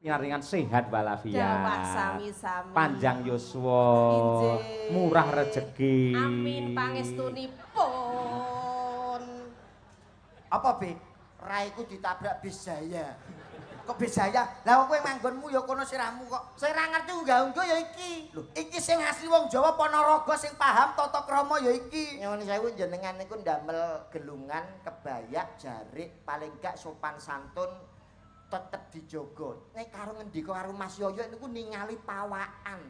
Pinaringan sehat walafiat. Dawah sami-sami. Panjang yuswa, murah rejeki. Amin pangestunipun. Apa, Bi? Raiku ditabrak bis Jaya. Kok bis Jaya? Lah kowe manggonmu ya kono sirahmu kok. Sing ra ngerti unggah-ungguh ya iki. Lho, iki sing asli wong Jawa Ponorogo sing paham tata krama ya iki. Nyuwun sewu jenengan niku ndamel gelungan, kebayak, jarik, paling gak sopan santun tetep dijogo. Nek karo ngendika karo Mas Yoyo niku ningali pawakan.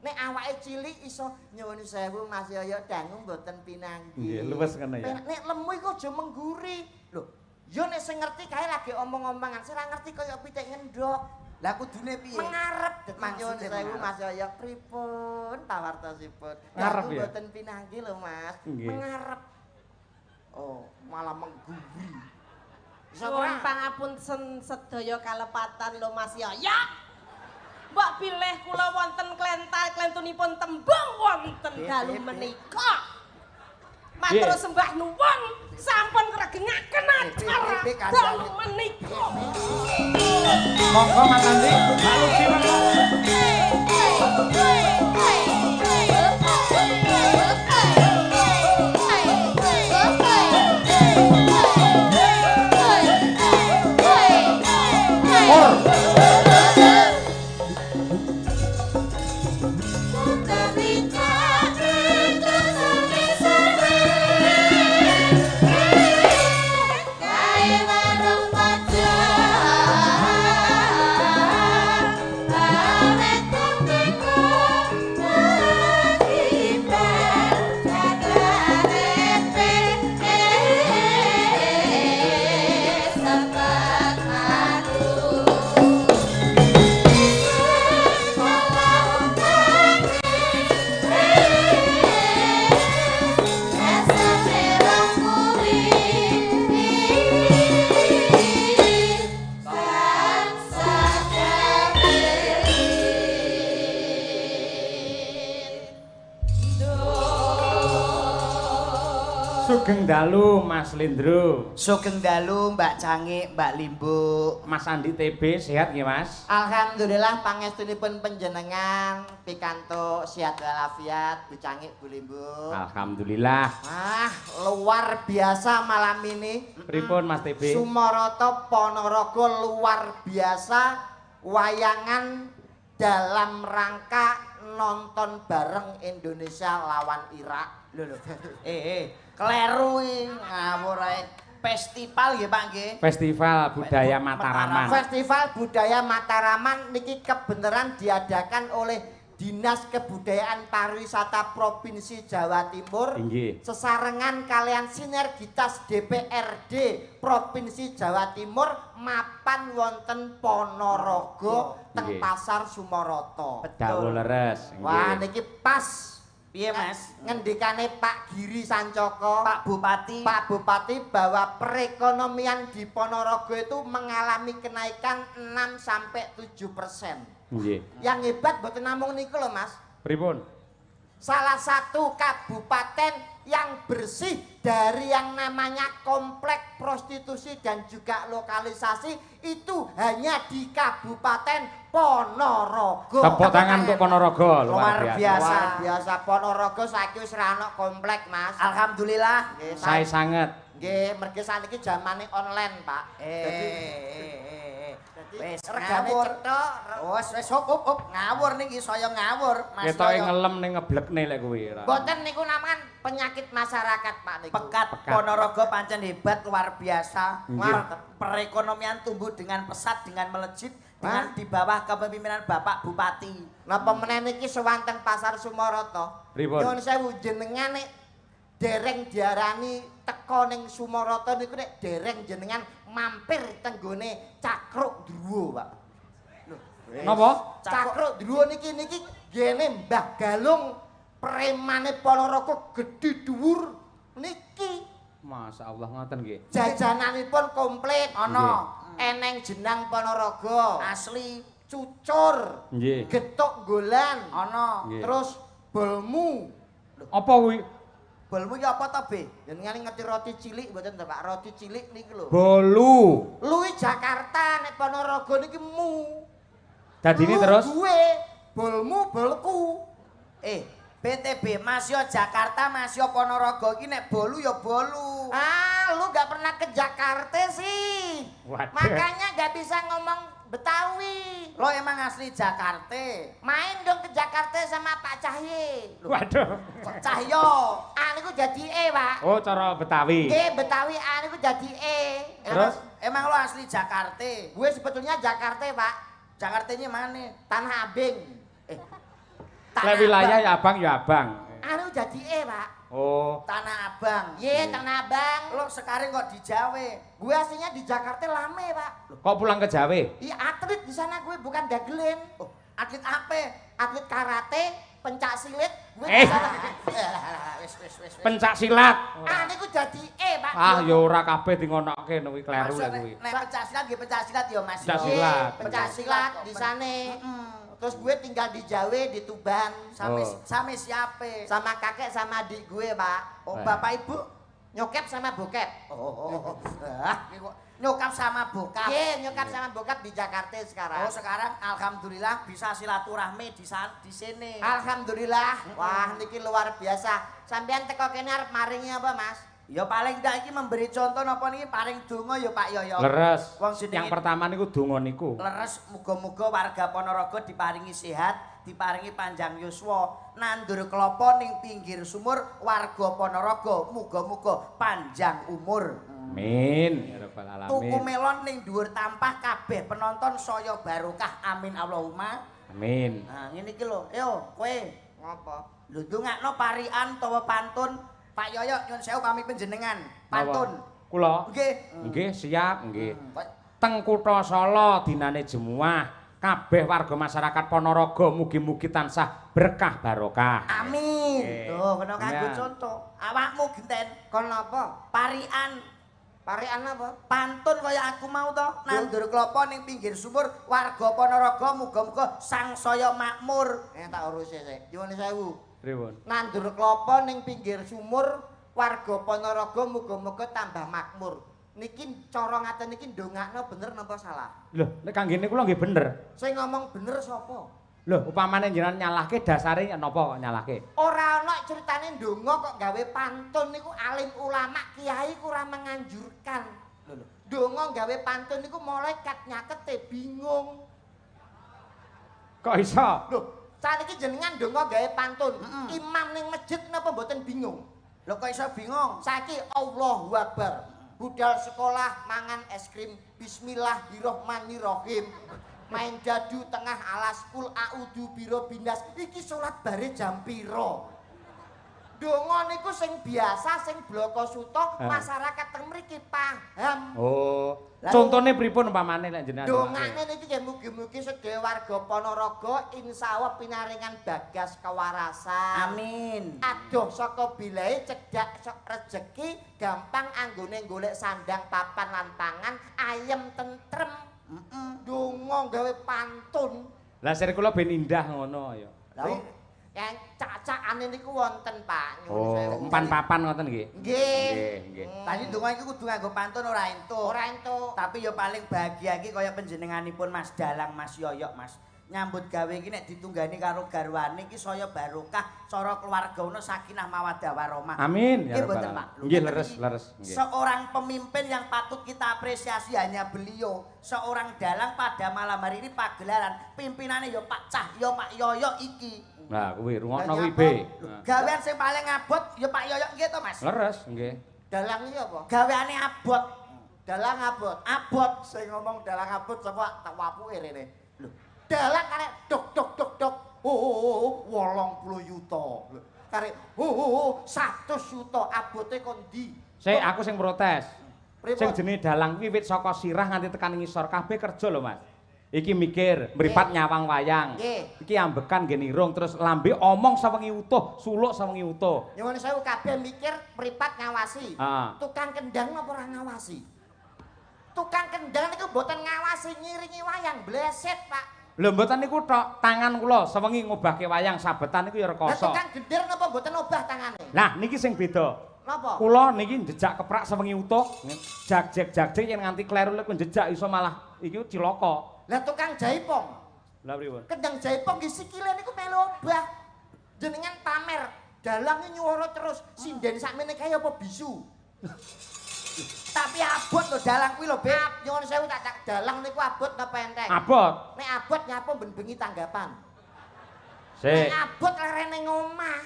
Nek awake cilik iso nyuwun sewu Mas Yoyo dangu mboten pinanggih. Nggih, luwes ngono ya. Nek lemu iku aja mengguri. Lho, yo nek sing ngerti kae lagi omong-omongan, sing ora ngerti kaya pitik ngendhok. Lah kudune piye? Mengarep dadi nyuwun sewu Mas Yoyo pripun pawartosipun. Dangu mboten pinanggih lho Mas. Mengarep. Oh, malah mengguri. Suwun pangapunten sedaya kalepatan lho Mas Yoyo. Mbok bilih kula wonten klental-klentunipun tembung wonten dalu menika. Matur sembah nuwun sampun ngregengaken acara dalu menika. Monggo Mas Andi, Pak Lugi monggo. Sugeng dalu Mas Lindro. Sugeng dalu Mbak Cangik, Mbak Limbuk. Mas Andi TB sehat nggih Mas? Alhamdulillah pangestunipun panjenengan pikantuk sehat walafiat Bu Cangik, Bu Limbuk. Alhamdulillah. Ah, luar biasa malam ini. Pripun Mas TB? Sumoroto Ponorogo luar biasa wayangan dalam rangka nonton bareng Indonesia lawan Irak. Lho lho. Kleru iki ngawur ae. Festival nggih Pak nggih. Festival Budaya Mataraman. Festival Budaya Mataraman niki kebenaran diadakan oleh Dinas Kebudayaan Pariwisata Provinsi Jawa Timur. Inggih. Sesarengan kalian sinergitas DPRD Provinsi Jawa Timur mapan wonten Ponorogo teng Pasar Sumoroto. Dawuh leres. Wah niki pas. Piye Mas? Ngendikane Pak Giri Sancoko, Pak Bupati, Pak Bupati bahwa perekonomian di Ponorogo itu mengalami kenaikan 6 sampai 7%. Nggih. Yang hebat mboten namung niku lho Mas. Pripun? Salah satu kabupaten yang bersih dari yang namanya komplek prostitusi dan juga lokalisasi itu hanya di Kabupaten Ponorogo. Tepuk tangan untuk Ponorogo, luar biasa. Luar biasa Ponorogo saiki wis ra ono komplek, Mas. Alhamdulillah. Sae sanget. Nggih, mergi saniki zamane online, Pak. Wis regane cethok. Wis wis hop ngawur niki saya ngawur Mas. Ketoke ngelem ning ngeblekne lek kuwi. Mboten niku naman penyakit masyarakat Pak niku. Pekat Ponorogo pancen hebat luar biasa. Perekonomian tumbuh dengan pesat, dengan melejit, dengan di bawah kepemimpinan Bapak Bupati. Napa meneh niki sowan teng Pasar Sumoroto. Nyuwun sewu jenengan nek dereng diarani teko ning Sumoroto niku nek dereng jenengan mampir tenggone Cakruk Druwo, Pak. Lho, napa? Cakruk Druwo niki niki gene Mbah Galung premane Ponorogo gedhe dhuwur niki. Masyaallah ngoten nggih. Jajananipun komplit ana. Eneng jenang Ponorogo asli, cucur, nggih, getuk golan ana, terus bolmu. Apa kuwi? Bolmu ya apa to, Be? Jenengan ngerti roti cilik mboten to, Pak? Roti cilik niku lho. Bolu. Luwi Jakarta nek Ponorogo niki mu. Dadine terus gue, bolmu bolku. BTB Mas yo Jakarta, Mas yo Ponorogo iki nek bolu ya bolu. Ah, lu gak pernah ke Jakarta sih. Waduh. Makanya gak bisa ngomong Betawi. Lo emang asli Jakarta. Main dong ke Jakarta sama Pak Cahye. Waduh. Kok Cahyo? A niku jadi E, Pak. Oh, cara Betawi. Nggih, Betawi A niku jadi E. Terus? Emang lo asli Jakarta? Gue sebetulnya Jakarta, Pak. Jakartanya mana? Tanah Abing. Lek wilayah ya abang ya abang. Anu jadi E, Pak. Oh, Tanah Abang. Ye, Tanah Abang. Lo sekarang kok di Jawa? Gue aslinya di Jakarta lame, Pak. Kok pulang ke Jawa? Iya, atlet di sana gue bukan dagelen. Oh, atlet apa? Atlet karate, pencak silat, gue di sana. Wis. Pencak silat. Ah, niku jadi E, Pak. Ah, ya ora kabeh di ngonokke kuwi kleru lek kuwi. Nek pencak silat nggih pencak silat ya, Mas. Pencak silat. Pencak silat di sana. Terus gue tinggal di Jawa, di Tuban. Same siapa? Sama kakek sama adik gue, Pak. Oh, bapak ibu? Nyokap sama bokep. Oh. Ah, nyokap sama bokap. Iya, nyokap sama bokap di Jakarta sekarang. Oh, sekarang alhamdulillah bisa silaturahmi di sini. Alhamdulillah. Wah, niki luar biasa. Sampean teko kene arep maringi apa, Mas? Ya paling ndak iki memberi contoh napa niki paring donga ya Pak Yoyo. Leres. Wong jenenge yang pertama niku donga niku. Leres, muga-muga warga Ponorogo diparingi sehat, diparingi panjang yuswa. Nandur klopo ning pinggir sumur warga Ponorogo muga-muga panjang umur. Amin ya rabbal alamin. Tuku melon ning dhuwur tampah kabeh penonton saya barokah. Amin Allahumma. Amin. Nah, ngene iki lho. Yo, kowe ngopo? Lho ndongakno parian utawa pantun. Pak Yoyo nyun sewu pamit panjenengan. Pantun. Kula? Nggih. Nggih, siap nggih. Teng kutha Solo dinane Jemuah, kabeh warga masyarakat Ponorogo mugi-mugi tansah berkah barokah. Amin. Tuh, kena kanggo contoh. Awakmu genten kon napa? Parian. Parian apa? Pantun kaya aku mau to, nandur klopo ning pinggir sumur warga Ponorogo muga-muga sangsaya makmur. Tak uruse sik. Nyuwun sewu. Pripun? Nandur klopo ning pinggir sumur warga Ponorogo muga-muga tambah makmur. Niki cara ngaten niki ndongakno bener napa salah? Lho, nek kanggene kula nggih bener. Sing ngomong bener sapa? Lho, upamane jenengan nyalahke dasare napa kok nyalahke? Ora ana critane ndonga kok gawe pantun niku alim ulama kiai ku ora menganjurkan. Lho lho, ndonga gawe pantun niku malaikat nyakete bingung. Kok iso? Lho, saniki jenengan ndonga gawe pantun, imam ning masjid napa mboten bingung? Lho kok iso bingung? Saiki Allahu Akbar. Budal sekolah mangan es krim, bismillahirrahmanirrahim. Main dadu tengah alas kul a'udzu birabbinas. Iki salat bare jam pira? Donga niku sing biasa sing bloko suta masyarakat teng mriki paham. Oh, contone pripun umpamane lek jenengan? Dongane niki nggih mugi-mugi sedaya warga Ponorogo insyaallah pinaringan bagas kewarasan. Amin. Adoh saka bilahe cedhak rejeki gampang anggone golek sandang papan lan pangan ayem tentrem. Donga gawe pantun. Lah sir kula ben indah ngono ya. Lah yang cak-cakane niku wonten Pak. Oh, empan papan ngoten nggih. Nggih. Nggih, nggih. Tadi donga iki kudu nganggo pantun ora entuk. Ora entuk. Tapi ya paling bahagia iki kaya panjenenganipun Mas Dalang Mas Yoyok Mas. Nyambut gawe iki nek ditunggani karo garwane iki saya barokah cara keluarga ono sakinah mawaddah warahmah. Amin ya rabbal alamin. Nggih leres leres nggih. Seorang pemimpin yang patut kita apresiasi hanya beliau. Seorang dalang pada malam hari ini pagelaran pimpinane ya Pak Cahyo Pak Yoyok iki. Nah kuwi rungokno kuwi B. Gawean sing paling abot ya Pak Yoyok nggih to Mas? Leres nggih. Dalang iki apa? Gaweane abot. Dalang abot. Abot sing ngomong dalang abot sapa tak wapuke rene. Lho. Dalang karek dok dok dok dok. Oh, 80 yuta. Karek oh 100 yuta abote kon ndi? Sik aku sing protes. Sing jenenge dalang wiwit saka sirah nganti tekan ngisor kabeh kerja lho Mas. Iki mikir, mripat nyawang wayang. Iki ambekan nggih nirung terus lambe omong sawengi utuh, suluk sawengi utuh. Nyuwun sewu kabeh mikir mripat ngawasi. Tukang kendang napa ora ngawasi? Tukang kendang niku mboten ngawasi ngiringi wayang, bleset, Pak. Lho mboten niku tok, tangan kula sewengi ngobahke wayang sabetan niku ya rekoso. Lah tukang gender napa mboten obah tangane? Nah niki sing beda. Napa? Kula niki njejak keprak sewengi utuh, jak-jek jak-jek yen nganti kleru lek njejak iso malah iki cilaka. Lah tukang jaipong. Lha pripun? Kendang jaipong nggih sikile niku melu obah. Jenengan pamer, dalang nyuwara terus, sinden sakmene kae apa bisu. Tapi abot lho dalang kuwi lho, Beb. Nyuwun sewu tak dalang niku abot napa enteng? Abot. Nek abot nyapa ben bengi tanggapan. Sik. Nek abot lerene ngomah.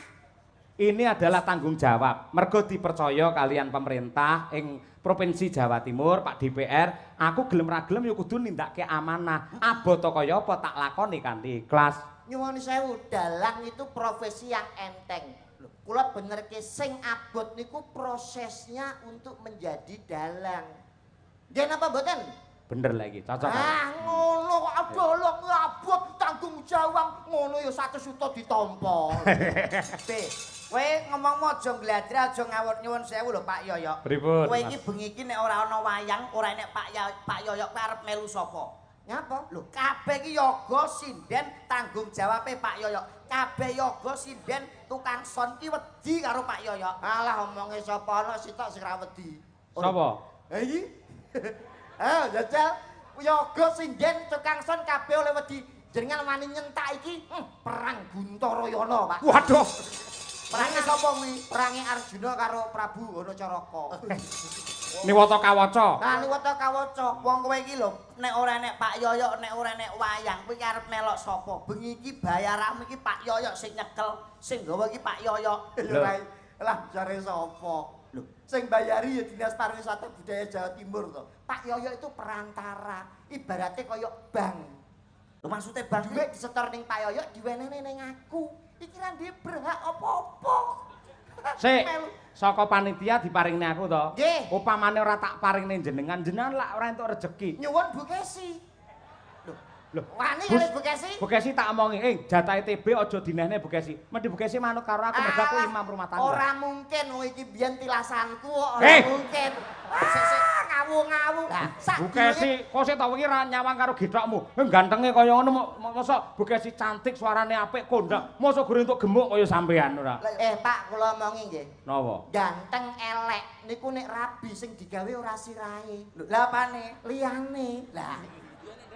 Ini adalah tanggung jawab. Mergo dipercaya kalian pemerintah ing Provinsi Jawa Timur, Pak DPR, aku gelem ra gelem ya kudu nindakake amanah. Abot kaya apa tak lakoni kanthi ikhlas. Nyuwun sewu, dalang itu profesi yang enteng. Kula benerke sing abot niku prosesnya untuk menjadi dalang. Nggih napa mboten? Bener lagi, cocok. Ah, ngono kok dalang abot tanggung jawab ngono ya 1 juta ditampa. Be, kowe ngomong aja ngladre aja ngawur nyuwun sewu lho Pak Yoyok. Pripun? Kowe iki bengi iki nek ora ana wayang, ora nek Pak Yoyok kowe arep melu sapa? Nyapa? Lho, kabeh iki yoga sinden tanggung jawabe Pak Yoyok. Kabeh yoga sinden tukang son ki wedi karo Pak Yoyok. Alah omonge sapa ana sitok sing ra wedi. Sapa? Ha iki. Ah, jajal yoga sinden tukang son kabeh oleh wedi. Jenengan wani nyentak iki perang Guntarayana, Pak. Waduh. Perange sapa kuwi? Perange Arjuna karo Prabu Hanacaraka. Niwata kawaca. Nah, niwata kawaca. Wong kowe iki lho, nek ora nek Pak Yoyok, nek ora nek wayang, kowe iki arep melok sapa? Bengi iki bayaranmu iki Pak Yoyok sing nyekel, sing gawa iki Pak Yoyok. Lho, lah jare sapa? Lho, sing bayari ya Dinas Pariwisata Budaya Jawa Timur to. Pak Yoyok itu perantara, ibaratnya kaya bank. Lho maksude bank duit disetor ning Pak Yoyok diwenehne ning aku. Iki ra duwe berhak apa-apa. Sik, saka panitia diparingne aku to. Nggih. Upamane ora tak paringne jenengan, jenengan lak ora entuk rejeki. Nyuwun Bu Kesi. Lho, wani kali Bu Kesi? Bu Kesi tak omongi, jatahe TB aja dinehne Bu Kesi. Mendhi Bu Kesi manut karo aku mergo aku imam rumah tangga. Ora mungkin wong iki biyen tilasanku kok ora mungkin. Sik ngawung-ngawung. Bu Kesi, kok sik ta wingi ra nyawang karo gethokmu. Gantenge kaya ngono mosok Bu Kesi cantik, suarane apik, kondang. Mosok gur entuk gemuk kaya sampean ora. Pak, kula omongi nggih. Napa? Ganteng elek niku nek rabi sing digawe ora sirahe. Lho, lha apane? Liyane. Lah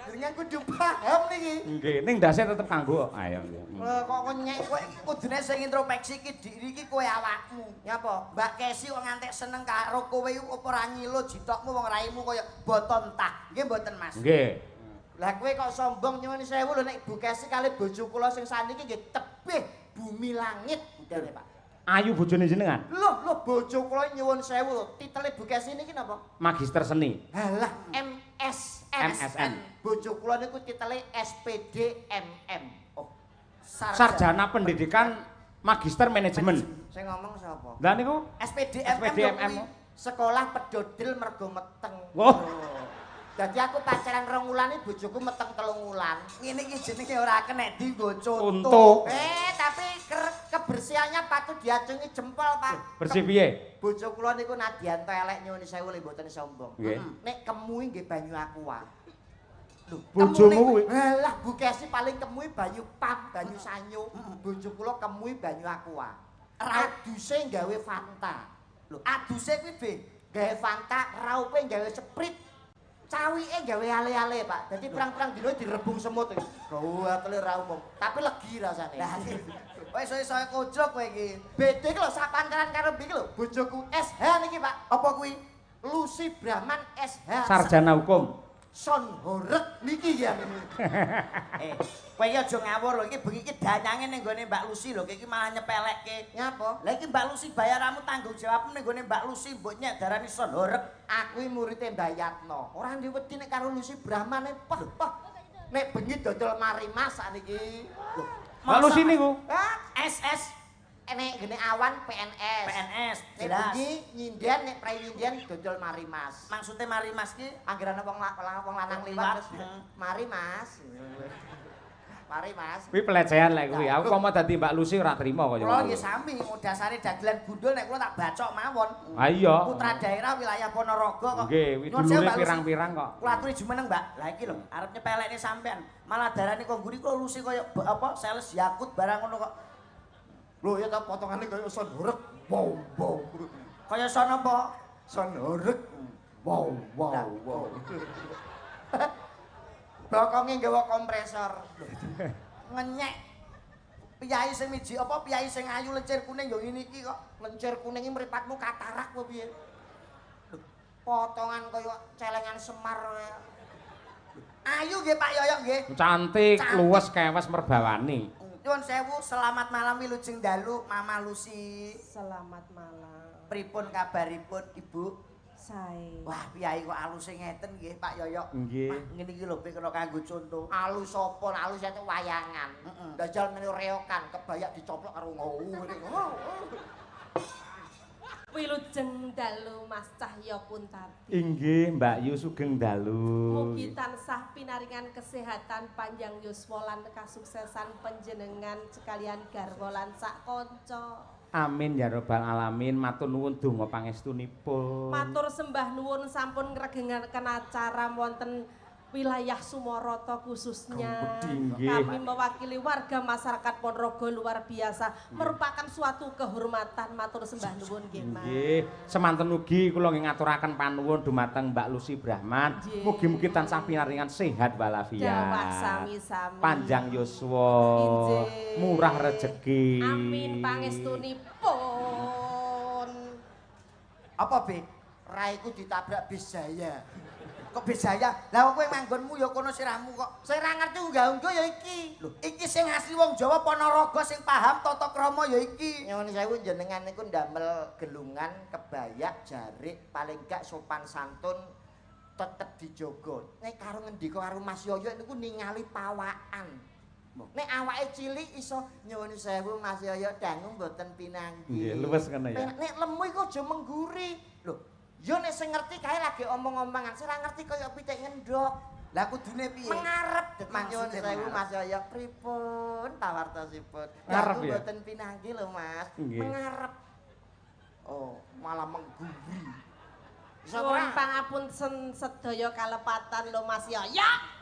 jenengan kudu paham niki. Nggih, ning ndase tetep kanggo. Ayo nggih. Kok nyek kowe kudune sing introspeksi iki diri iki kowe awakmu. Nyapa? Mbak Kesi kok ngantek seneng karo kowe iku apa ora nyilo jitokmu wong raimu kaya boton tah. Nggih mboten Mas? Nggih. Lah kowe kok sombong nyuwun sewu lho nek Ibu Kesi kali bojo kula sing saniki nggih tebih bumi langit budane Pak. Ayu bojone jenengan? Lho, lho bojo kula nyuwun sewu lho. Titele Bu Kesi niki napa? Magister Seni. Halah MSN. Bojo kula niku titele SPD MM. Oh, Sarjana Pendidikan Magister Manajemen. Sing ngomong sapa? Lah niku SPD MM. Sekolah pedodel mergo meteng. Oh. Dadi aku pacaran 2 wulan iki bojoku meteng 3 wulan. Ngene iki jenenge ora kenek dienggo conto. Tapi kebersihannya patut diacungi jempol, Pak. Bersih piye? Bojo kula niku nadyan elek nyuwun sewu lho mboten sombong. Nek kemui nggih banyu aqua. Lho, bojomu kuwi? Halah, Bu Kesi paling kemui banyu pam, banyu sanyo. Bojo kula kemui banyu aqua. Aduse gawe Fanta. Lho, aduse kuwi be gawe Fanta, raupe gawe Sprite. Cawike gawe ale-ale, Pak. Dadi perang-perang dino direbung semut iki. Gawatele ra umum, tapi legi rasane. Lah, kowe iso-iso kojlok kowe iki. Beda iki lho sak pantaran karo iki lho, bojoku SH niki, Pak. Apa kuwi? Lucy Brahman SH. Sarjana hukum. Son horeg niki ya. Kowe iki aja ngawur lho, iki bengi iki danyange ning gone Mbak Lucy lho, iki malah nyepelekke. Nyapa? Lah iki Mbak Lucy bayaramu tanggung jawabmu ning gone Mbak Lucy mbok nyek darani son horeg. Aku iki murite Mbah Yatno. Ora ndek wedi nek karo Lucy Brahmane peh peh. Nek bengi dodol marimas sakniki. Lho, Mbak Lucy niku? SS nek gene awan PNS. PNS, nek bengi nyinden, nek prei nyinden dodol marimas. Maksude marimas ki anggere ana wong lanang liwat terus mari Mas. Mari Mas. Kuwi pelecehan lek kuwi. Aku kok mau dadi Mbak Lucy ora trimo kaya ngono. Kula nggih sami, dasare dagelan gundul nek kula tak bacok mawon. Ha iya. Putra daerah wilayah Ponorogo kok. Nggih, dulure pirang-pirang kok. Kula aturi jumeneng, Mbak. Lah iki lho, arep nyepelekne sampean. Malah darane kok mburi kok Lucy kaya apa sales Yakut barang ngono kok. Lho ya ta potongane kaya son horeg. Wow wow. Kaya son apa? Son horeg. Wow wow wow. Bokonge nggawa kompresor. Ngenyek. Piyai sing miji apa piyai sing ayu lencir kuning yo ngene iki kok. Lencir kuning iki mripatmu katarak apa piye? Potongan kaya celengan Semar. Ayu nggih Pak Yoyok nggih. Cantik, luwes kewes merbawani. Nyuwun sewu, selamat malam wilujeng dalu Mama Lucy. Selamat malam. Pripun kabaripun Ibu? Sae. Wah, piyai kok aluse ngeten nggih Pak Yoyok. Nggih. Ngene iki lho kena kanggo conto. Alus apa? Alus itu wayangan. Ndajal meni reokan, kebayak dicoplok karo ngene. Wilujeng dalu Mas Cahya Kuntadi. Inggih Mbak Yu sugeng dalu. Mugi tansah pinaringan kesehatan panjang yuswa lan kasuksesan panjenengan sekalian garwa lan sak kanca. Amin ya robbal alamin. Matur nuwun donga pangestunipun. Matur sembah nuwun sampun ngregengaken acara wonten wilayah Sumoroto khususnya. Kami mewakili warga masyarakat Ponorogo luar biasa, merupakan suatu kehormatan. Matur sembah nuwun nggih Mas. Nggih, semanten ugi kula nggih ngaturaken panuwun dumateng Mbak Lucy Brahman. Mugi-mugi tansah pinaringan sehat walafiat. Dawah sami-sami. Panjang yuswa, murah rejeki. Amin pangestunipun. Apa, Bik? Raiku ditabrak bis Jaya. Kok bisa ya? Lah kowe manggonmu ya kono sirahmu kok. Sing ra ngerti unggah-ungguh ya iki. Lho, iki sing asli wong Jawa Ponorogo sing paham tata krama ya iki. Nyuwun sewu jenengan niku ndamel gelungan kebayak jarik paling gak sopan santun tetep dijogo. Nek karo ngendika karo Mas Yoyo niku ningali pawakan. Nek awake cilik iso nyuwun sewu Mas Yoyo dangu mboten pinanggih. Nggih, luwes ngono ya. Nek lemu iku aja mengguri. Lho, yo nek sing ngerti kae lagi omong-omongan, sing ora ngerti kaya pitik ngendhok. Lah kudune piye? Mengarep dadi nyuwun sewu Mas Yoyo pripun pawartosipun. Ngarep ya. Mboten pinanggih lho Mas. Mengarep. Oh, malah mengguri. Suwun pangapunten sedaya kalepatan lho Mas Yoyo.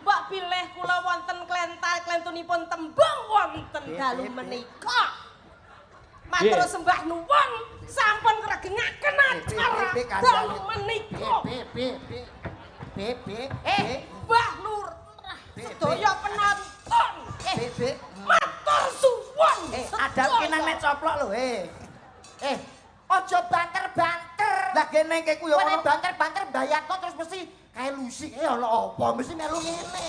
Mbok bilih kula wonten klental-klentunipun tembung wonten dalu menika. Matur sembah nuwun sampun ngregengaken acara dalu menika. B B B B B Mbah Lurah sedaya penonton. B B matur suwun. Adam ki nang nek coplok lho, Aja banter-banter. Lah kene iki ku yo ono banter-banter bayatno terus mesti kae Lucy kae ono apa mesti melu ngene.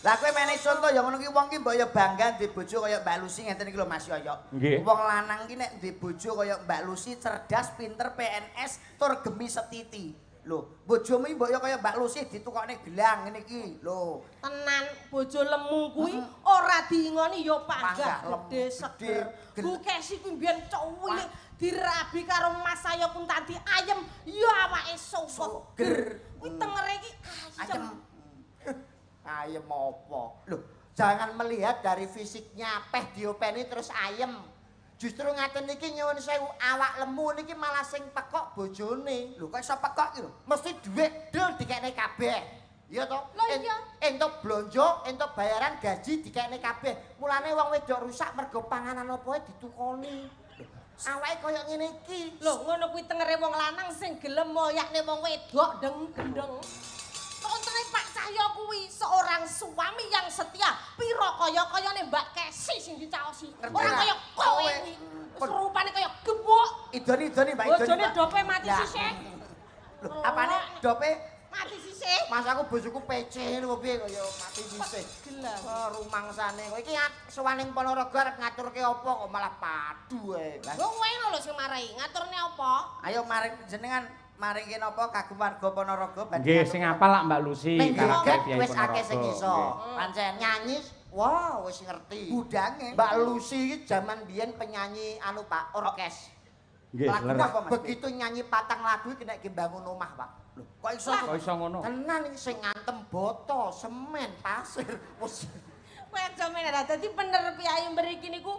Lah kowe meneh conto ya ngono ki wong ki mbok ya bangga duwe bojo kaya Mbak Lucy ngeten iki lho Mas Yoyo. Wong lanang ki nek duwe bojo kaya Mbak Lucy cerdas, pinter, PNS, tur gemi setiti. Lho, bojomu mbok ya kaya Mbak Lucy ditukokne gelang ngene iki. Lho, tenan bojo lemu kuwi ora diingoni ya panggah gedhe seger. Bu Kesi kuwi mbiyen cuwilik dirabi karo Mas Cahya Kuntadi ayem ya awake seger. Kuwi tengere iki ayem. Ayem apa? Loh, jangan melihat dari fisiknya, peh diopeni terus ayem. Justru ngaten niki nyuwun sewu awak lemu niki malah sing pekok bojone. Lho, kok iso pekok iki lho? Mesti dhuwit del dikekne kabeh. Iya to? Iya. Entuk blonjo, entuk bayaran gaji dikekne kabeh. Mulane wong wedok rusak mergo panganan apa ditukoni. Awake koyo ngene iki. Lho, ngono kuwi tengere wong lanang sing gelem moyakne wong wedok deng gendeng. Untune Pak Cahyo kuwi seorang suami yang setia. Piro kaya-kayane Mbak Kesi sing dicaosi. Ora kaya kowe kuwi. Rupane kaya gebuk. Idoni-idoni Mbak Idoni. Bojone dope mati sisih. Lho, apane dope mati sisih? Mas aku bojoku PC lho piye kaya mati sisih. Oh, rumangsane kowe iki sowan ning Ponorogo arep ngaturke apa kok malah padu ae. Lho kowe lho sing marai, ngaturne apa? Ayo maring jenengan maringke napa kagem warga Ponorogo badhe. Nggih, sing apal lak Mbak Lucy karepe wis akeh sing iso. Pancen nyanyi, wah wis ngerti. Budange. Mbak Lucy iki jaman biyen penyanyi anu Pak, orkes. Nggih, begitu nyanyi patang lagu kena bangun omah, Pak. Lho, kok iso kok iso ngono? Tenan iki sing ngantem boto, semen, pasir. Wis kowe aja men dadi bener piyai mriki niku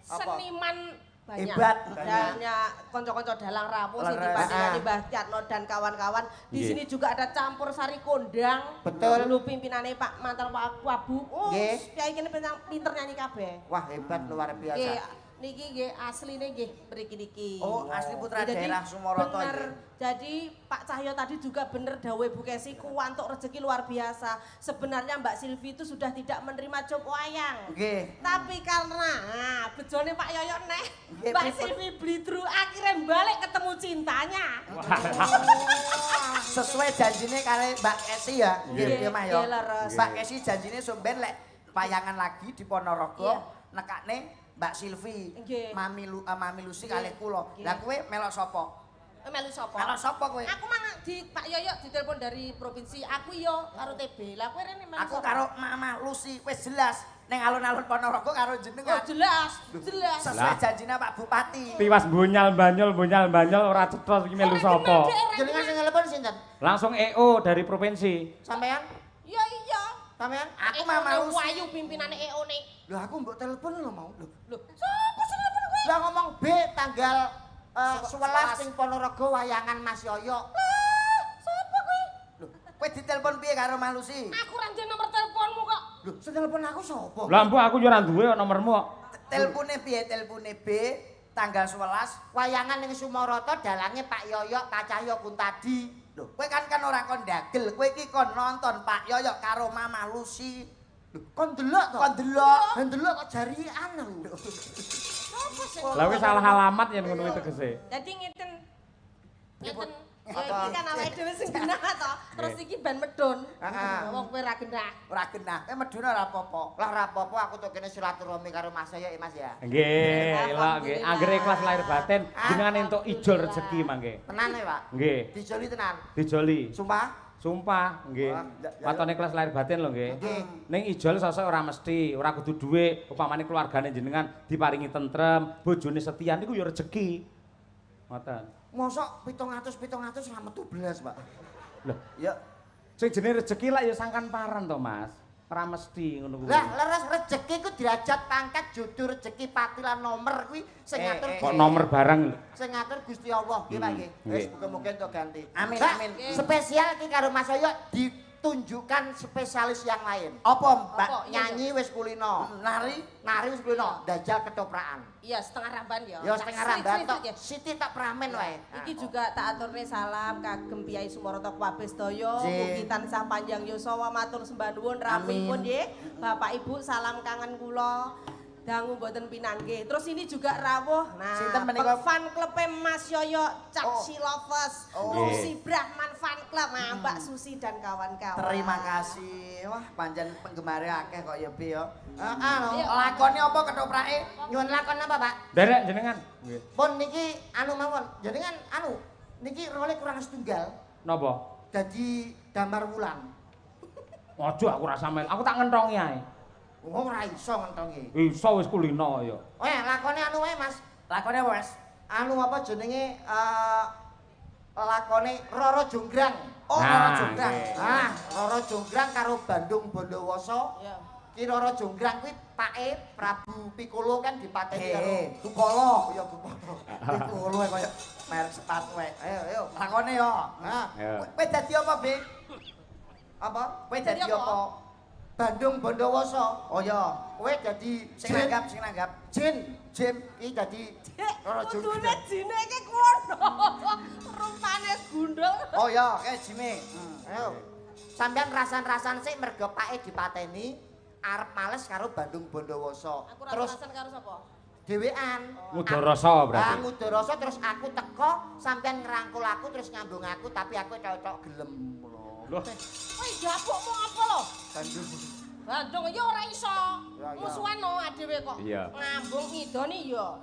seniman banyak. Hebat. Banyak konco-konco dalang rawuh sing dipandhingani Mbah Tyatno dan kawan-kawan. Di sini juga ada campur sari kondang. Betul. Dulu pimpinane Pak mantan Pak Wabu. Oh, piyai kene pinter nyanyi kabeh. Wah, hebat luar biasa. Niki nggih asline nggih mriki niki. Oh, asli putra daerah Sumoroto iki. Jadi Pak Cahyo tadi juga bener dawuh Bu Kesi kuwantuk rezeki luar biasa. Sebenarnya Mbak Silvi itu sudah tidak menerima job wayang. Nggih. Tapi karena bejone Pak Yoyok neh, Mbak Silvi blidru akhirnya balik ketemu cintanya. Sesuai janjine kali Mbak Kesi ya. Nggih, Mas yo. Mbak Kesi janjine somben lek payangan lagi di Ponorogo nekakne Mbak Silvi, Mami Lusi kalih kula. Lah kowe melok sapa? Melu sapa? Melok sapa kowe? Aku mang di Pak Yoyok ditelepon dari provinsi. Aku yo karo TB. Lah kowe rene melu sapa? Aku karo Mama Lusi wis jelas ning alun-alun Ponorogo karo jenengan. Oh jelas, jelas. Sesuai janjine Pak Bupati. Tiwas bunyal-banyol ora cetha iki melu sapa. Jenengan sing telepon sinten? Langsung EO dari provinsi. Sampean? Iya iya. Sampean? Aku Mama Lusi. Wayu pimpinane EO nek. Lho aku mbok telepon lho mau. Lho, sapa sing telepon kowe? Lah ngomong B tanggal 11 ning Ponorogo wayangan Mas Yoyok. Lah, sapa kowe? Lho, kowe ditelepon piye karo Mas Lusi? Aku ora ndek nomor teleponmu kok. Lho, sing telepon aku sapa? Lah mbok aku yo ora duwe nomormu kok. Telepone piye? Telepone B tanggal 11 wayangan ning Sumoroto dalange Pak Yoyok, Pak Cahyo Kuntadi. Lho, kowe kan ora kon ndagel, kowe iki kon nonton Pak Yoyok karo Mama Lusi. Lho, kon delok to? Kon delok. Kon delok kok jarian lho. Sopo sing Lah wis salah alamat yen ngono kuwi tegese. Dadi ngeten. Ngeten. Ya iki kan awake dhewe sing genah to. Terus iki ben medun. Heeh. Wong kowe ora genah. Ora genah. Kowe medun ora apa-apa. Lah ora apa-apa aku tok kene silaturahmi karo Mas Yoyok Mas ya. Nggih, elok nggih. Anggere ikhlas lahir batin jenengan entuk ijol rezeki mangke. Tenan e, Pak? Nggih. Dijoli tenan. Dijoli. Sumpah? Sumpah, nggih. Watone kelas lahir batin lho nggih. Ning ijol sosok ora mesti, ora kudu dhuwit, upamane keluargane jenengan diparingi tentrem, bojone setia niku ya rejeki. Ngoten. Mosok 700 ra metu blas, Pak. Lho, ya sing jenenge rejeki lak ya sangkan paran to, Mas. Ora mesti ngono kuwi. Lah, leres rejeki ku derajat pangkat jodoh rejeki pati lan nomor kuwi sing ngatur kok nomor barang lho. Sing ngatur Gusti Allah nggih Pak nggih. Wis muga-muga entuk ganti. Amin amin. Spesial iki karo Mas Yoyok ditunjukkan spesialis yang lain. Apa Mbak? Nyanyi wis kulino, nari wis kulino, dajal ketoprakan. Iya, setengah ramban ya. Ya setengah ramban tok. Siti tak pramen wae. Iki juga tak aturne salam kagem Piyai Sumoroto kabeh sedaya, mugi tansah panjang yuswa matur sembah nuwun rawuhipun nggih. Bapak Ibu salam kangen kula. Dangu mboten pinanggih. Terus ini juga rawuh. Nah, sinten menika fan klube Mas Yoyok Cak Silovers, Lusi Brahman fan club, nah, Mbak Susi dan kawan-kawan. Terima kasih. Wah, pancen penggemare akeh kok ya Bi ya. Heeh lho. Lakone apa ketoprake? Nyuwun lakon apa, Pak? Derek jenengan. Nggih. Pun niki anu mawon. Jenengan anu niki role kurang setunggal. Napa? Dadi Damar Wulan. Aja aku rasa mel. Aku tak ngentongi ae. Wong ora iso ngentongi. Iso wis kulino ya. Oh ya, lakone anu wae, Mas. Lakone apa, Mas? Anu apa jenenge lakone Roro Jonggrang. Oh, Roro Jonggrang. Ah, Roro Jonggrang karo Bandung Bondowoso. Iya. Ki Roro Jonggrang kuwi pake Prabu Piccolo kan dipateni karo Dukala. Ya Dukala. Piccolo kaya merek sepatu wae. Ayo, ayo. Lakone yo. Nah, kowe dadi apa, Bi? Apa? Kowe dadi apa? Bandung Bondowoso. Oh iya. Kowe dadi sing nanggap, sing nanggap. Jin, Jim iki dadi Roro Jonggrang. Kudune jine iki kono. Rupane gundul. Oh iya, kae jime. Ayo. Sampeyan rasan-rasan sik mergo pake dipateni arep males karo Bandung Bondowoso. Aku rasan karo sapa? Dhewean. Ngudarasa berarti. Ah, ngudarasa terus aku teko, sampeyan ngrangkul aku terus ngambung aku tapi aku tok-tok gelem lho. Loh. Kowe gapukmu apa lho? Bandung. Bandung ya ora iso. Musuhan no dhewe kok. Ngambung ngidoni ya.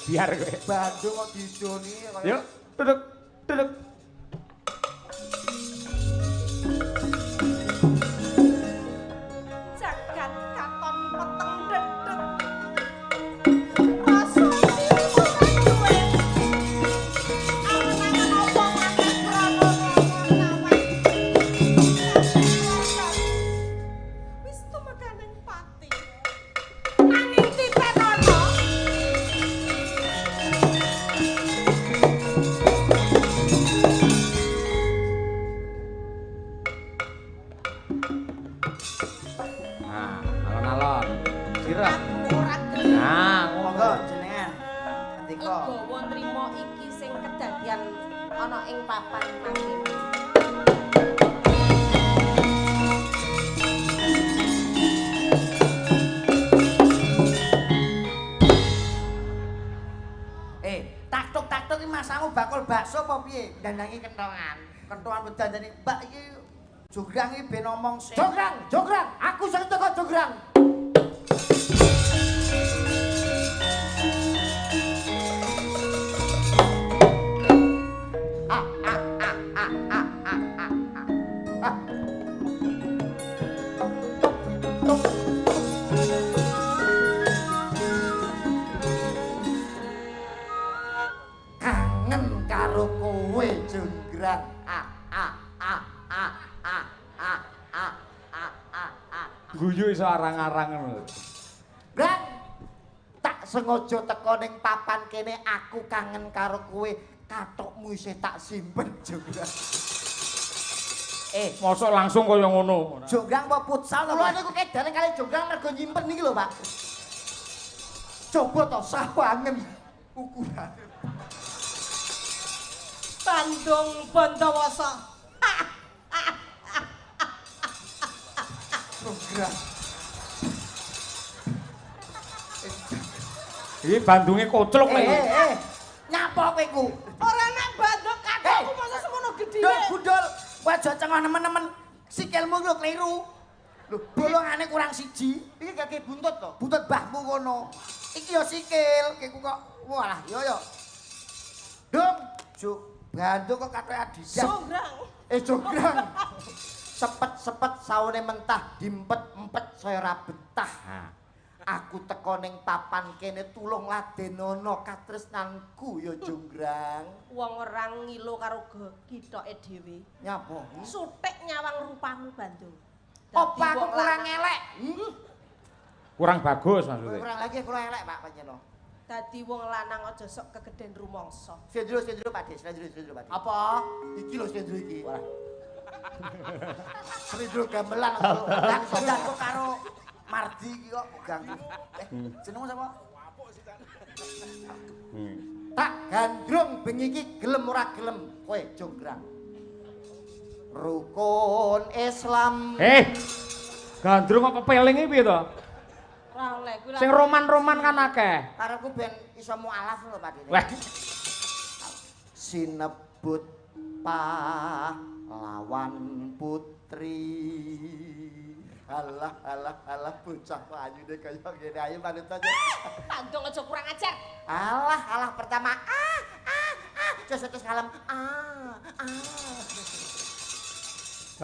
Biar kowe. Bandung kok didoni kaya. Yuk, duduk. Duduk. Jagat katon peteng dedet. Rasa iki duwe. Angan-angan apa maneh prana lawan. Wis tumekaning pati. Nanging titenono. Nah, alon-alon. Sirah. Aku ora gelem. Nah. Gawa nrimo iki sing kedadian ana ing papan mangkene. Taktuk-taktuk iki masamu bakul bakso apa piye? Dandangi kentongan. Kentongan dandani Mbak iki jograng iki ben omong sing. Jograng, jograng, aku sing teko jograng. Kangen karo kowe jograng. A a a a a a a a a a. Guyu iso arang-arang ngono. Brang, tak sengaja teko ning papan kene aku kangen karo kowe, kathokmu isih tak simpen jograng. Mosok langsung kaya ngono. Jograng apa futsal to? Kula niku kedane kali jograng mergo nyimpen niki lho, Pak. Coba to sawangen ukurane. Bandung Bondowoso. Jograng. Iki Bandunge koclok lho. Nyapa kowe ku? Ora nek Bandung kathokku masa semono gedhe. Dul gundul, kowe aja cengoh nemen-nemen. Sikilmu lho kleru. Lho, bolongane kurang siji. Iki gak buntut to? Buntut mbahmu kono. Iki ya sikil, kowe kok walah yo yo. Dung, juk Bandung kok kathoke Adidas. Jograng. Jograng. Sepet-sepet saune mentah, diempet-empet saya ora betah. Aku teko ning papan kene tulung ladenono katresnanku ya jograng. Wong ora ngilo karo githoke dhewe. Nyapa? Sutik nyawang rupamu Bandung. Apa aku kurang elek? Kurang bagus maksudnya. Kurang lagi kurang elek Pak panjenengan. Dadi wong lanang aja sok kegeden rumangsa. Slendro slendro Pak De, slendro slendro Pak De. Apa? Iki lho slendro iki. Walah. Slendro gamelan kok karo Mardi iki kok ganggu. Jenengmu sapa? Tak gandrung bengi iki gelem ora gelem kowe jograng. Rukun Islam. Gandrung apa peling iki piye to? Ora oleh kuwi. Sing roman-roman kan akeh. Karepku ben iso mualaf lho Pak Dene. Wah. Sinebut pahlawan putri. Alah alah alah bocah kok ayune kaya ngene ayo manut aja. Bandung aja kurang ajar. Alah alah pertama ah ah ah terus terus kalem ah ah.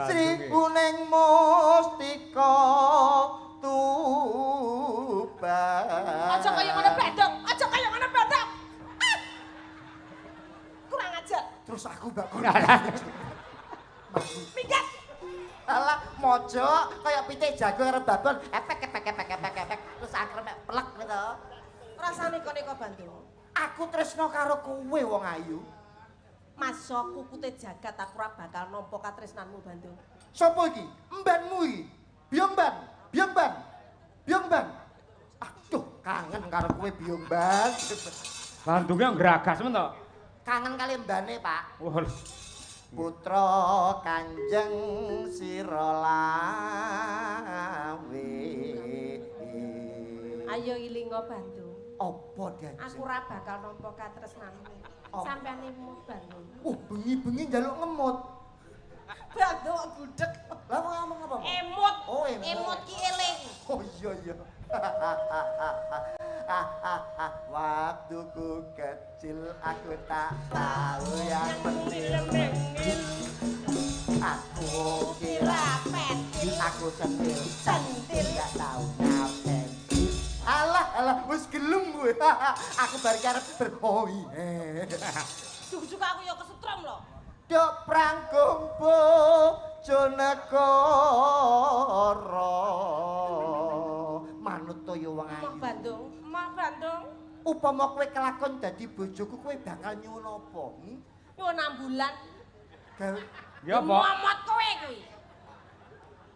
Sri Kuning Mustika Tuban. Aja kaya ngono Bandung, aja kaya ngono Bandung. Ah. Kurang ajar. Terus aku bakal. Minggat. Alah mojok kaya pitik jago karo babon efek efek efek efek efek terus akhire mek plek gitu. Rasane kok Bandung. Aku tresno karo kowe wong ayu. Masa kukute jagat aku ora bakal nampa katresnanmu Bandung. Sopo iki? Mbanmu iki. Biyong Ban, Biyong Ban. Biyong Ban. Aduh, kangen karo kowe Biyong Ban. Bandunge ngragas men to. Kangen kali mbane, Pak. Wah. Putra Kanjeng Sirolawe. Ayo ilinga Bandung. Apa diajeng? Aku ora bakal nampa katresnanmu. Sampeyan emut Bandung. Bengi-bengi njaluk ngemut. Bandung kok budhek. Lah kok ngomong apa? Emut. Oh, emut. Emut ki eling. Oh iya iya. Waktuku kecil aku tak tahu yang penting. Aku kira pentil, aku centil, centil gak tahu ngapain. Alah alah wis gelem kowe. Aku bar arep berhoi. Juk-juk aku ya kesetrum lho. Dok prangkung bojonegoro. Manut to ya wong ayu. Mak Bandung, Mak Bandung. Upama kowe kelakon dadi bojoku kowe bakal nyuwun apa? Nyuwun ambulan. Ya apa? Momot kowe kuwi.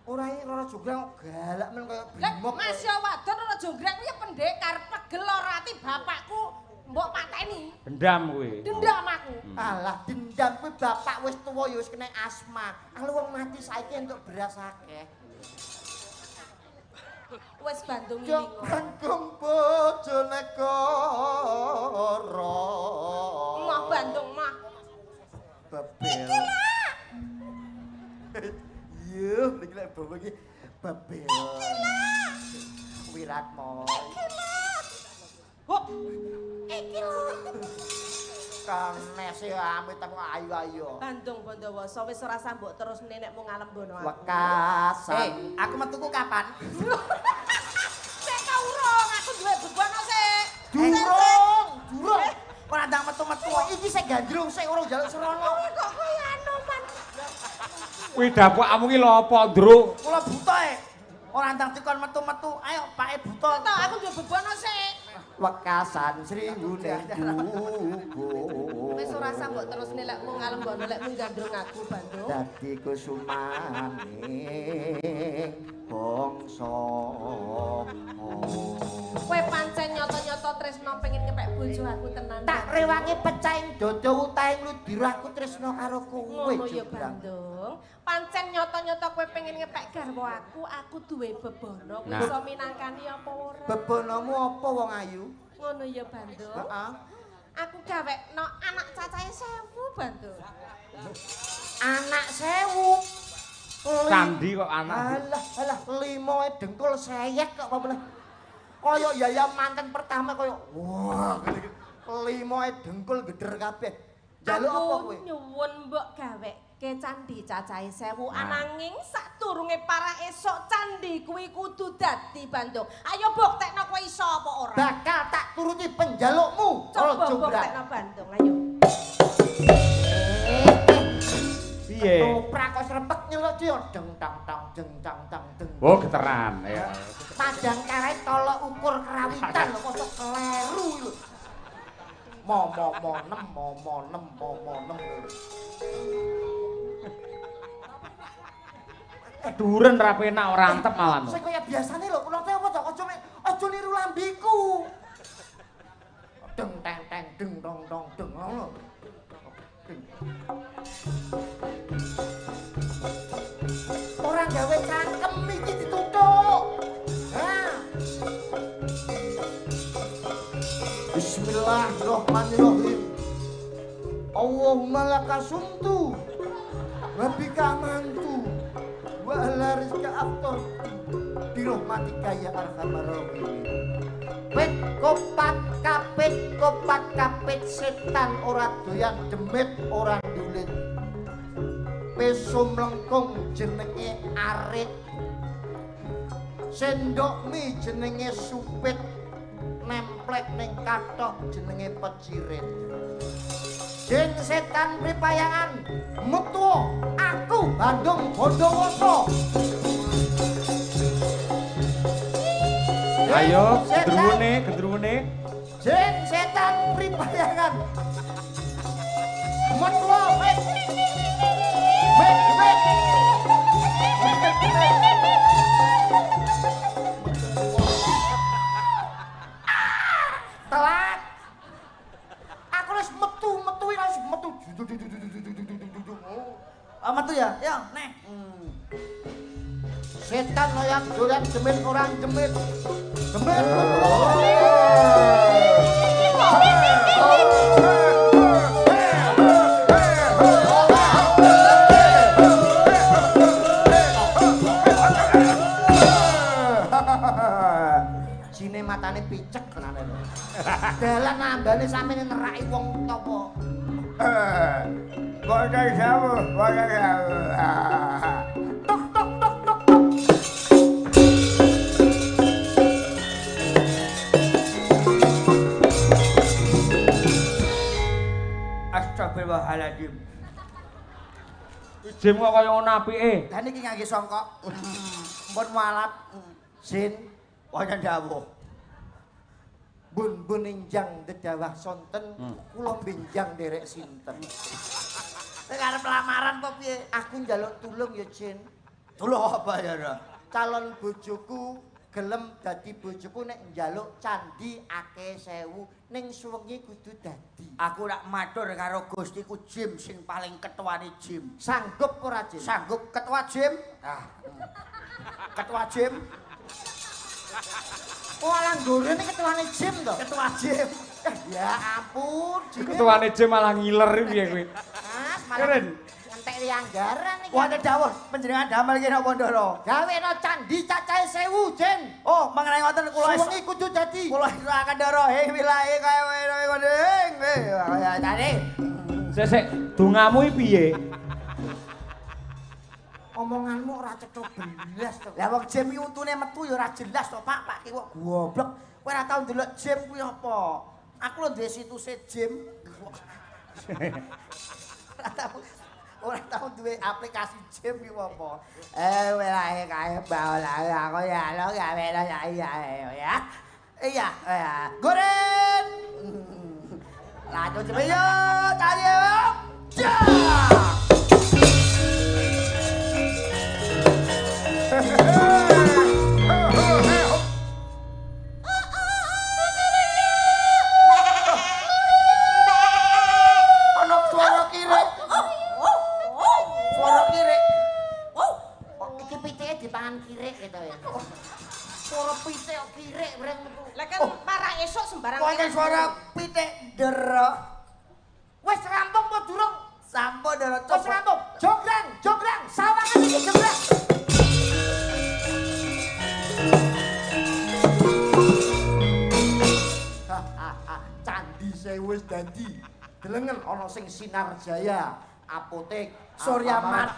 Ora iki Roro Jonggrang galak men kaya brimob. Mas ya wadon Roro Jonggrang kuwi pendekar pegel ora ati bapakku Mbok pateni. Dendam kuwi. Dendam aku. Alah dendam kuwi bapak wis tuwa ya wis kena asma. Kalau wong mati saiki entuk beras akeh. Wis Bandung iki. Jograng Bojonegoro. Mah Bandung mah. Bebel. Iya, niki lek bawa iki bebel. Wiratmo. Hop. Iki lho. Kenes ya amit aku ayu-ayu. Bandung Bondowoso wis ora sambok terus nek mung ngalembono aku. Wekasan. Aku metuku kapan? Sik ta urung, aku duwe bebono sik. Durung, durung. Ora ndang metu-metu. Iki sik gandrung sik urung njaluk srana. Kok koyo anoman. Kuwi dapukmu ki lho apa, Ndruk? Kula buta e. Ora ndang dikon metu-metu. Ayo pake buta. Tok aku duwe bebono sik. Wekasan sriwune gugu. Wis ora sambok terus nek mung ngalembono lek mung gandrung aku Bandung. Dadi kusumane bangsa. Kowe pancen nyoto-nyoto tresno pengen ngepek bojo aku tenan. Tak rewangi pecahing dada utahing ludira aku tresno karo kowe. Ngono ya Bandung. Pancen nyoto-nyoto kowe pengen ngepek garwa aku, aku duwe bebono kowe iso minangkani apa ora? Bebonomu apa wong ayu? Ngono ya Bandung. Heeh. Aku gawekno anak cacahe 1000 Bandung. Anak 1000. Candi kok anak. Alah, alah limoe dengkul seyek kok apa meneh. Kaya yaya manten pertama kaya wah limoe dengkul geder kabeh. Njaluk apa kowe? Aku nyuwun mbok gaweke candi cacahe 1000 ananging sadurunge parah esuk candi kuwi kudu dadi Bandung. Ayo buktekno kowe iso apa ora? Bakal tak turuti penjalukmu. Coba buktekno Bandung, ayo. Piye? Ketoprak kok srepek nyeluk dia deng tang tang deng tang tang deng. Oh, geteran ya. Padang karet tolok ukur kerawitan lho kok kleru lho. Mo mo mo nem mo mo nem mo mo nem. Keduren ra penak ora antep malah. Sing kaya biasane lho, kula teh apa to aja aja niru lambiku. Deng teng teng deng dong dong deng ngono. Ora gawe cangkem iki dituthuk. Ha. Bismillahirrahmanirrahim. Allahumma lakasumtu wa bika amantu wa ala rizka aftartu bi rahmatika ya arhamar rahimin. Pit kopat kapit kopat kapit setan ora doyan demit ora ndulit. Peso mlengkung jenenge arit. Sendok mie jenenge supit. Nemplek ning kathok jenenge pecirit. Jin setan pripayangan metu aku Bandung Bondowoso. Ayo gendruwune, gendruwune. Jin setan pripayangan metu met. Met met. Telat. Aku wis metu-metu wis metu. Oh, metu ya? Yo, neh. Setan layak doyan demit orang demit. Demit. Jine matane picek tenane lho. Dalan ambane sampeyan neraki wong topo. Boten sewu, boten sewu. Tok tok tok tok tok. Astagfirullahaladzim. Jim kok kaya ngono apike. Lah niki ngangge songkok. Mpun walap. Sin wonten dawuh. Bun-bun injang dedawah sonten, kula benjang nderek sinten. Nek arep lamaran apa piye? Aku njaluk tulung ya, Jin. Tulung apa ya, Ra? Calon bojoku Gelem dadi bojoku nek njaluk candi akeh 1000 ning suwengi kudu dadi. Aku nak matur karo Gustiku Jim sing paling ketuane Jim. Sanggup ora Jim? Sanggup ketua Jim. Ah. Ketua Jim. Oh alang gorene ketuane Jim to? Ketua Jim. Ya ampun, Jim. Ketuane Jim malah ngiler piye kuwi. Mas, malah ngentek anggaran iki. Wonten dawuh panjenengan damel iki napa Ndara? Gawekno candi cacahe 1000, Jin. Oh, mengenai ngoten kula suwengi kudu dadi. Kula akan Ndara hing wilahe kaya ngene kaya tadi. Sik sik, dongamu iki piye? Omonganmu ora cetha belas to. Lah wong Jim iki untune metu ya ora jelas to, Pak. Pak ki kok goblok. Kowe ora tau ndelok Jim kuwi apa? Aku lho duwe situse Jim. Ora tau duwe aplikasi Jim ki apa. Welahe kae bae aku ya lo gawe ya iya ya. Iya, ya. Goren. Lanjut cepet yo, tayo. Ja. Ana suara kirik. Suara kirik. Iki pitike dipangan kirik gitu ya. Suara pitik kok kirik breng metu. Lah kan para esuk sembarang. Wonten suara pitik ndera. Wis rampung apa durung? Sampun ndera. Wis rampung. Jograng, jograng, sawangan iki jograng. Candi sewu wis dadi. Delengen ana sing Sinar Jaya, apotek, Surya Mart.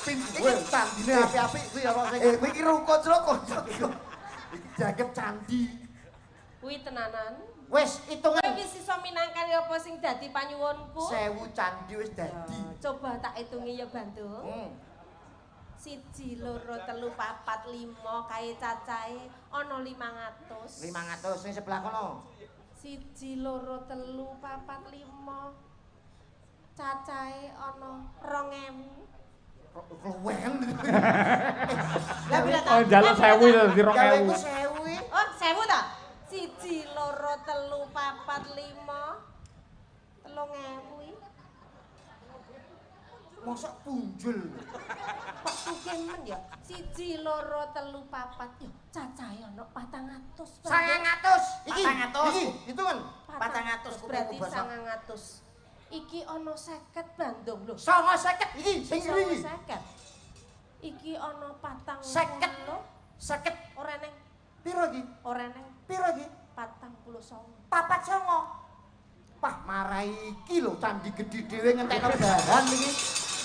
Pintu candine apik-apik kuwi ana sing kuwi iki ruko-ruko. Iki dianggep candi. Kuwi tenanan. Wis hitungan. Kowe wis iso minangkani apa sing dadi panyuwunku? 1000 candi wis dadi. Coba tak hitungi ya, Bandung. 1, 2, 3, 4, 5 kae cacahe ana 500. 500 sing sebelah kono. 1, 2, 3, 4, 5 cacahe ana 2000. Kluwen. Lah pira ta? Oh, njaluk 1000 dadi 2000. Gaweku 1000. Oh, 1000 ta? 1, 2, 3, 4, 5 3000 iki. Mosok punjul. Kok sugih men ya? 1, 2, 3, 4. Yo cacahe ana 400. 900. Iki 400. Iki hitungan. 400 berarti 900. Iki ana 50 Bandung lho. 950 iki sing iki. 50. Iki ana 40. 50. 50. Ora neng. Piro iki? Ora neng. Piro iki? 49. 49. Wah, marai iki lho candi gedhe dhewe ngentekno bahan iki.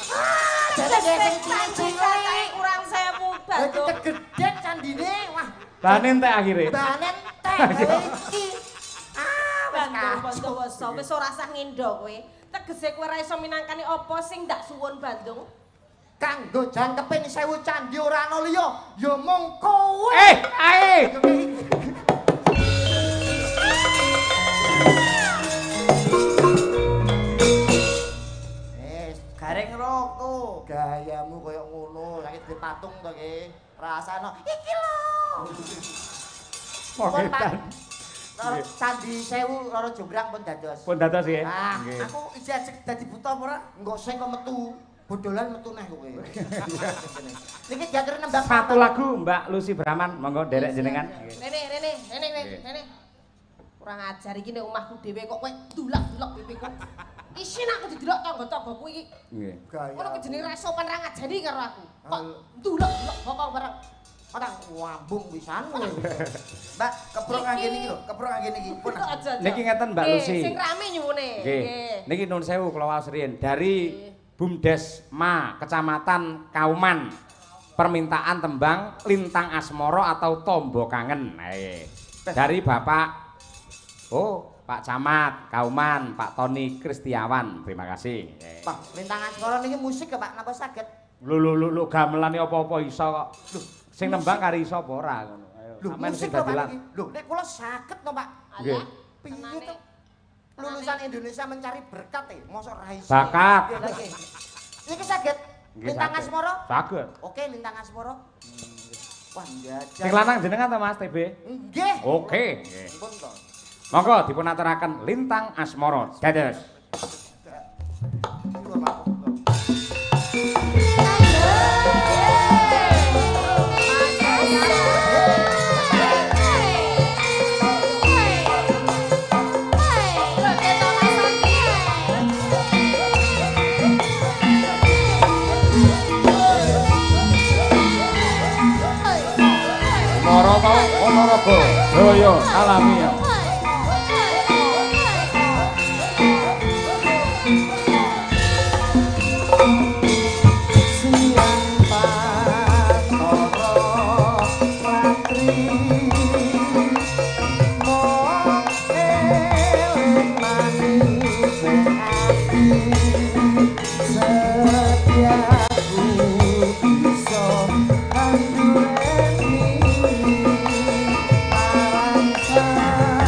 Ah, jare sing cilik-cilik kurang 1000 Bandung. Lah kegedhen candine, wah. Bahane entek akhire. Bahane entek iki. Ah, wis Bandung Bondowoso wis ora sah ngendo kowe. Tegese kowe ora iso minangkani apa sing ndak suwun Bandung. Kanggo jangkeping 1000 candi ora ana liya, ya mung kowe. Ae. Gareng roko. Gayamu koyo ngono, saiki dhewe patung to ki. Rasane iki lho. Pun Pak. Candi 1000 loro jograng pun dados. Pun dados nggih. Ah, aku ijek dadi buta apa ora? Engko sing kok metu, bodolan metu neh kowe. Niki diatur nembang satu lagu Mbak Lucy Brahman, monggo nderek jenengan. Rene, rene, rene, rene. Kurang ajar iki nek omahku dhewe kok kowe dulak-dulak pipiku. Isin aku didelok tangga-tanggaku iki. Nggih. Ngono ki jenenge ra sopan ra ngajari karo aku. Kok ndulek-ndulek bokong bareng. Ora wambung pisan kowe. Mbak, keprok ngangge niki lho, keprok ngangge niki. Pun. Niki ngeten Mbak Lucy. Sing rame nyuwune. Nggih. Niki nuwun sewu kula waos riyin dari Bumdes Ma, Kecamatan Kauman. Permintaan tembang Lintang Asmoro atau Tombo Kangen. Dari Bapak Pak Camat Kauman, Pak Tony Kristiawan. Terima kasih. Pak, Lintang Asmoro niki musik ya Pak, napa saged? Lho lho lho gamelane apa-apa iso kok. Lho, sing nembang kari iso apa ora ngono. Ayo, sampean sing dadi lan. Lho, nek kula saged to, Pak. Nggih. Piye to? Lulusan Indonesia mencari berkat e, mosok ra iso. Bakat. Niki saged. Lintang Asmoro? Saged. Oke, Lintang Asmoro. Wah, njajal. Sing lanang jenengan ta Mas TB? Nggih. Oke. Pun to. Monggo dipun aturaken Lintang Asmara. Dados. Ponorogo, Ponorogo, Jaya alami ya. Siang patara ratri mong eling manis ati setiaku bisa andureni marang.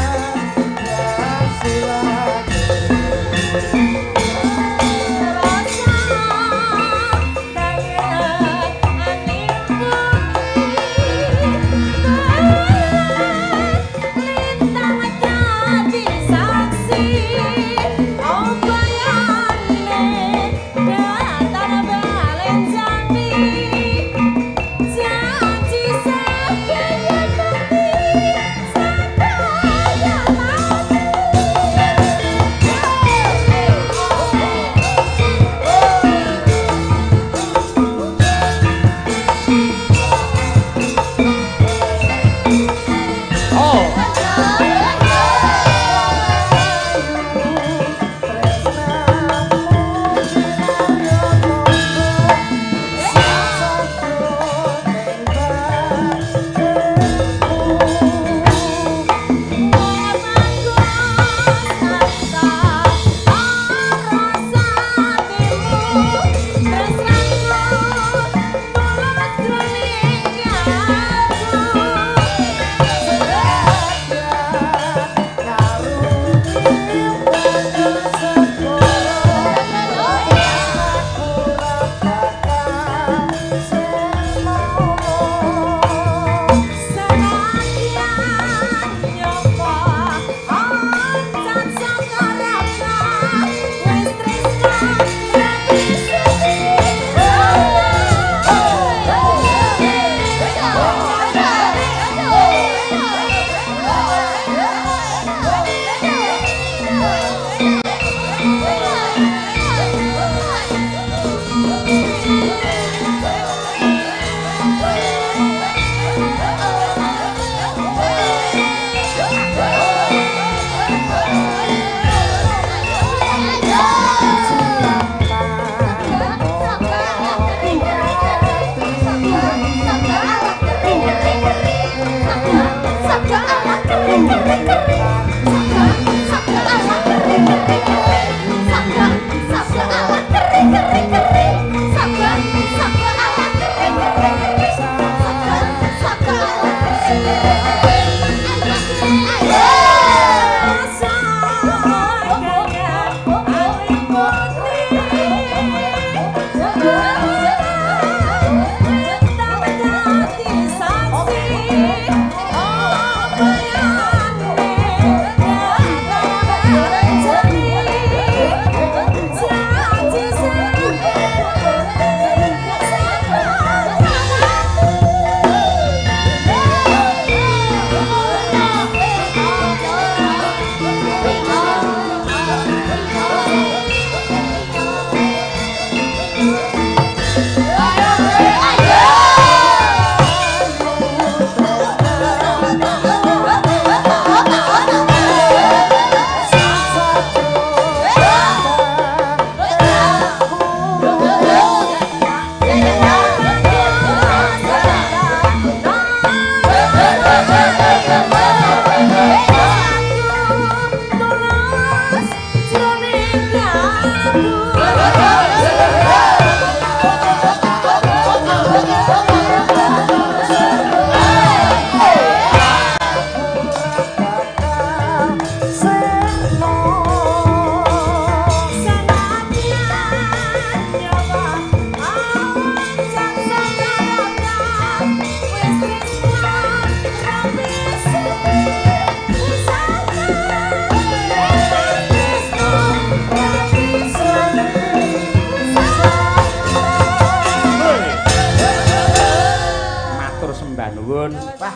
nuwun. Wah,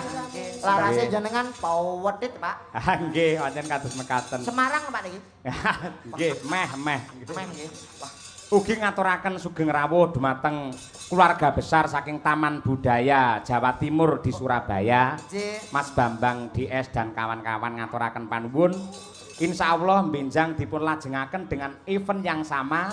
larase jenengan pawedit, Pak. Nggih, wonten kados mekaten. Semarang, Pak niki. Nggih, meh meh. Meh nggih. Wah, Ugi ngaturaken sugeng rawuh dumateng keluarga besar saking Taman Budaya Jawa Timur di Surabaya. Mas Bambang DS dan kawan-kawan ngaturaken panuwun. Insyaallah benjang dipun lajengaken dengan event yang sama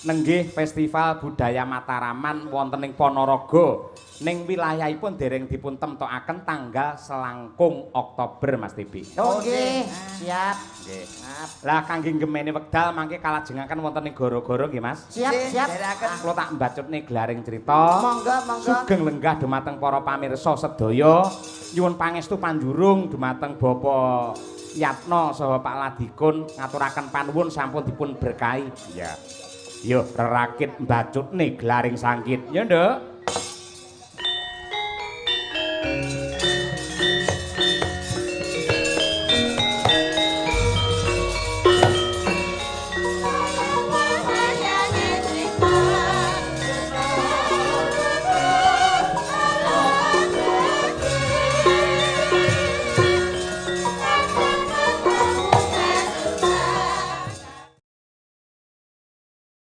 nenggih Festival Budaya Mataraman wonten ing Ponorogo. Ning wilayahipun dereng dipun temtokaken tanggal selangkung Oktober Mas Tibi. Oh nggih, siap. Nggih. Siap. Lah kangge gemene wekdal mangke kalajengaken wonten ing goro-goro nggih Mas. Siap, siap. Kula tak mbacutne glaring crita. Monggo, monggo. Sugeng lenggah dumateng para pamirsa sedaya. Nyuwun pangestu panjurung dumateng Bapak Yatno saha Pak Ladikun ngaturaken panuwun sampun dipun berkahi. Iya. Yo rerakit mbacutne glaring sangkit. Ya, Nduk.